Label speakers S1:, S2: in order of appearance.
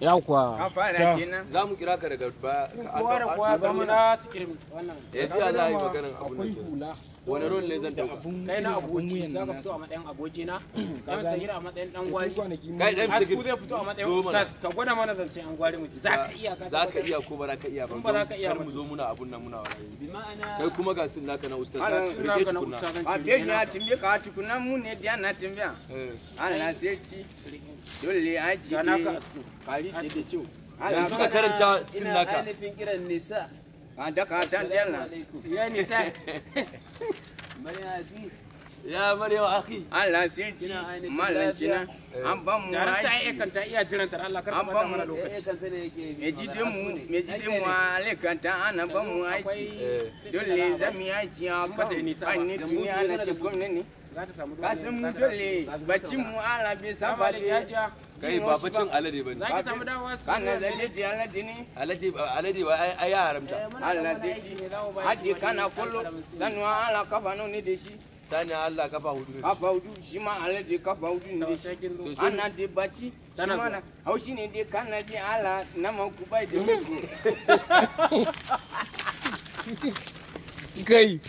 S1: Yawwa.
S2: Ka fara kenan.
S3: Za mu kira ka daga baya.
S1: Kowa da kowa ga mu na sikirin wannan.
S3: Yanzu ya za a yi maganan abun
S4: Akwai
S3: nan.
S4: hula.
S3: Wani rol ne zan
S4: Da
S3: dauka?
S4: abun
S1: Kai na
S4: irin abun
S1: aboki
S4: wuyan
S1: za ka
S4: nan
S1: fito a
S4: nasu.
S1: matsayin abokina.
S4: Ka
S1: Dan
S4: gane?
S1: Samira a matsayin dan gwari.
S4: Kwanaki mun-
S3: Kai dan
S1: Asku
S3: Sigir.
S1: zai fito a matsayin
S3: Zo mana.
S1: ustaz, ka gwada mana zancen an gwari mu ji. Za ka iya ka
S3: Za ka
S1: tabbatar.
S3: iya ko ba za ka iya ba?
S1: In ba za ka iya
S3: Kar
S1: ba.
S3: mu zo muna abun nan muna wani.
S5: Bi ma'ana
S3: Kai kuma ga sin naka na ustaz.
S2: Ana-
S3: Rike
S1: Naka na
S3: tukuna.
S1: ustaz zan
S2: A
S1: ce
S2: biye
S1: rike
S2: na
S1: naka.
S2: timbe ka tukuna mu ne dia na timbe.
S3: Eh.
S2: Allah sai ci. Dole a ci.
S1: Ga naka Asku.
S2: Kari ce da ciwo.
S3: Yanzu ka karanta sin
S5: ina
S3: naka.
S5: ainihin kiran nisa.
S2: Ka da ka tan
S5: Assalamu
S2: na.
S5: alaikum.
S1: Ya nisa.
S5: Maryam Abi,
S3: Ya Maryam akhi.
S2: Allah sai ci.
S5: Kina ainihin
S2: Mallan kina.
S3: lafiya.
S2: An ba mu
S1: Taron ta iya
S2: aiki.
S1: kanta iya jiran ta Allah kar ka
S2: An
S1: bata
S2: ba mu-
S1: mana
S5: eh
S1: lokaci.
S5: kan ne yake bi.
S2: Me jide mu, me jide mu alekanta ana ba mu aiki.
S3: Eh.
S2: Dole za mu yi aiki a
S1: In ba ta yi nisa ba.
S2: kan ni duniya na ce gwamnati.
S1: Za ta samu
S2: Ka san mu dole bacci mu ala bai saba
S1: Salamu alaikum hajiya.
S3: Kai ba bacin alade bane.
S1: Za ki samu dawowa su.
S2: Kana zalle ji alade ne.
S3: Alade alade ba ai ya haramta.
S2: Allah sai ci. Haji kana kollo sanuwa ala kafa nawa ne da shi.
S3: Sani Allah kafa hudu ne.
S2: Kafa hudu shi ma alade kafa hudu ne da shi.
S3: To sai
S2: Ana da bacci shi
S1: Tana
S2: ma
S1: zuwa.
S2: na haushi ne dai kana ji ala na man ku bai da muku.
S4: Kai.